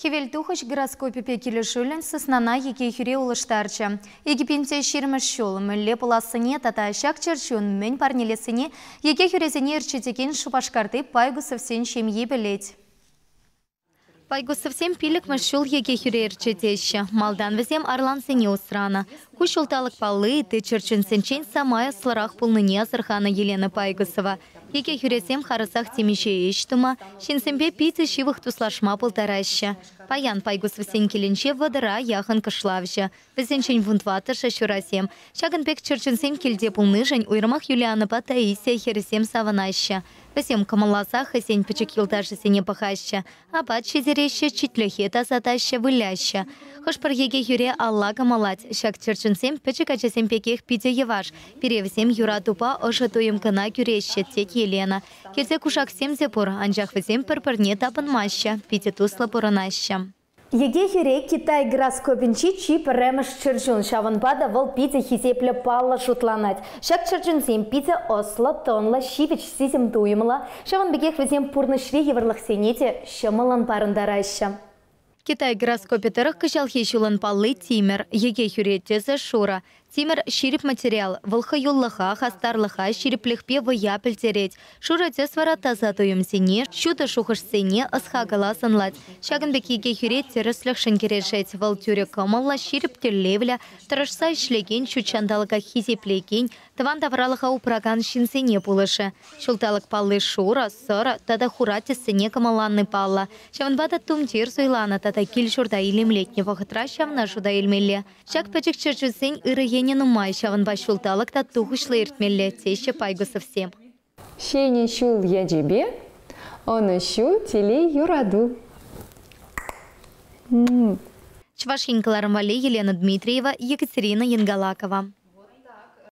Хӗвел тухӑҫ гороскопӗпе килӗшӳллӗн сыснана йӗке хӳре улӑштарчӗ. 2020-мӗш ҫул мӗнле пулассине тата ҫак чӗрчун мӗн парнелессине йӗке хӳресене ӗрчетекен Шупашкарти Пайгусовсен ҫемйи пӗлет. Пайгусовсем пиллӗкмӗш ҫул йӗке хӳре ӗрчетеҫҫӗ. Малтан вӗсем арлансене усранӑ. Ку ҫулталӑк палли ытти чӗрчунсенчен самай ӑслӑрах пулнине асӑрханӑ Елена Пайгусова. Йӗке хӳресем харӑсах темиҫе ӗҫ тума, ҫынсемпе питӗ ҫывӑх туслашма пултараҫҫӗ. Паян Пайгусовсен килӗнче 30-а яхӑн кӑшлавҫӑ. Вӗсенчен 14-шӗ ҫурасем. Ҫакӑн пек чӗрчунсем килте пулнишӗн уйрӑмах Юлианӑпа Таисия хӗрӗсем савӑнаҫҫӗ. Вӗсем кӑмӑлласах хӑйсен пӗчӗк юлташӗсене пӑхаҫҫӗ, апат ҫитереҫҫӗ, читлӗхе тасатаҫҫӗ, выляҫҫӗ. Хӑш-пӗр йӗке хӳре алла кӑмӑллать. Ҫак чӗрчунсем пӗчӗк ачасем пекех питӗ йӑваш. Пире вӗсем юратупа ӑшӑ туйӑм кӑна кӳреҫҫӗ, тет Елена. Килте кушаксем те пур, анчах вӗсем пӗр-пӗрне тапӑнмаҫҫӗ, питӗ туслӑ пурӑнаҫҫӗ. Йӗке хӳре Китай гороскопӗнчи чи пӗрремӗш чӗрчун, ҫавӑнпа та вӑл питӗ хисеплӗ паллӑ шутланать. Ҫак чӗрчунсем питӗ ӑслӑ, тӑнлӑ, ҫивӗч сисӗм-туйӑмлӑ, ҫавӑн пекех вӗсем пурнӑҫри йывӑрлӑхсене те ҫӑмӑллӑн парӑнтараҫҫӗ. Китай гороскопӗ тӑрӑх кӑҫалхи ҫулӑн палли тимӗр, йӗке хӳре тӗсӗ шурӑ. Тимӗр ҫирӗп материал, вӑл хӑюллӑха, хастарлӑха, ҫирӗплӗхпе вӑя пӗлтерет. Шурӑ тӗс вара таса туйӑмсене, ҫутӑ шухӑшсене, ӑс-хакӑла сӑнлать. Ҫакӑн пек йӗке хӳре тӗрӗслӗхшӗн кӗрешет. Вӑл тӳрӗ кӑмӑллӑ, ҫирӗп тӗллевлӗ, тӑрӑшса ӗҫлекен, ҫут ҫанталӑка хисеплекен, тӑван тавралӑха упракан ҫынсене пулӑшӗ. Ҫулталӑк палли шурӑ, сӑрӑ тата хура тӗссене кӑмӑлланни паллӑ. Ҫавӑнпа та тумтир суйланӑ тата кил-ҫурта илемлетнӗ вӑхӑтра ҫавна шута илмелле. Ҫак пӗчӗк чӗрчунсен ырӑ енӗ нумай, ҫавӑнпа ҫулталӑк та тухӑҫлӑ иртмелле, теҫҫӗ Пайгусовсем. Ҫӗнӗ ҫул ячӗпе ӑнӑҫу, телей, юрату. Чӑваш Ен кӑларӑм валли Елена Дмитриева, Екатерина Янгалакова.